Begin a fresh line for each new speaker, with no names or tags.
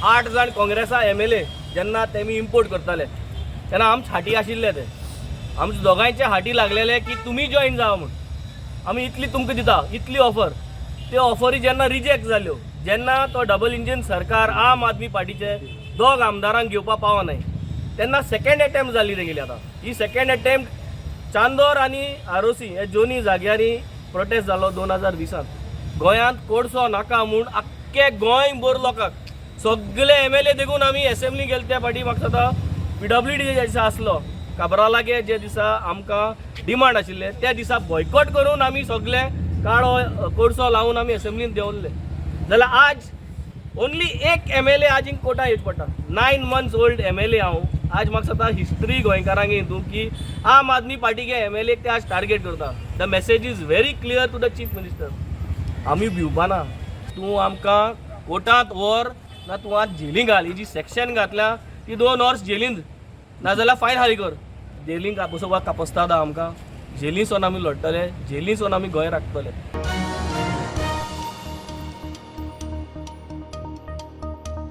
आठ जाण काँग्रेसा एमएलए जेन्ना तेमी इम्पोर्ट करताले तेन्ना आमचे हाटी आशिल्ले ते, आमचे दोगांयचे हाटी लागलेले की तुमी जॉयन जावा म्हूण. आमी इतली तुमकां दिता, इतली ऑफर. त्यो ऑफरी जेन्ना रिजेक्ट जाल्यो, जेन्ना तो डबल इंजीन सरकार आम आदमी पार्टीचे दोग आमदारांक घेवपाक पावनाय, तेन्ना सेकंड एटेम्प्ट जाली तेगेली. आतां ही सेकंड एटेम्प्ट चांदोर आनी आरोसी हे दोनी जाग्यांनी प्रोटेस्ट जालो 2020सांत. गोंयांत कोळसो नाका म्हूण आख्खे गोंयभर लोकांक सगळे एमएलए देखून आमी एसेंब्ली गेले. त्या फाटी म्हाका दिसता पीडब्ल्यूडी जे दिसा आसलो, काब्रालागे जे दिसा आमकां डिमांड आशिल्ले, त्या दिसा बॉयकॉट करून आमी सगळे काळो कोळसो लावन आमी एसेंब्लीन देंवल्ले. जाल्यार आज ओनली एक एमएलए आज हिंग कोटा येवचें पडटा. 9 मंथ्स ओल्ड एमएलए हांव. आज म्हाका दिसता हिस्ट्री गोंयकारांक हितून की आम आदमी पार्टीके एमएलए ते आज टार्गेट करता. The message is very clear to the Chief Minister. आमी भिवपाना. तूं आमकां कोर्टांत व्हर ना तूं आज जेलीन घाल. ही जी सेक्शन घातल्या ती 2 वर्स जेलीन, नाजाल्यार फायन फारीक कर. जेलीन कापसोवपाक कापस्ताद आमकां. जेलीन सोन आमी लडटले, जेलीन सोन आमी गोंय राखतले.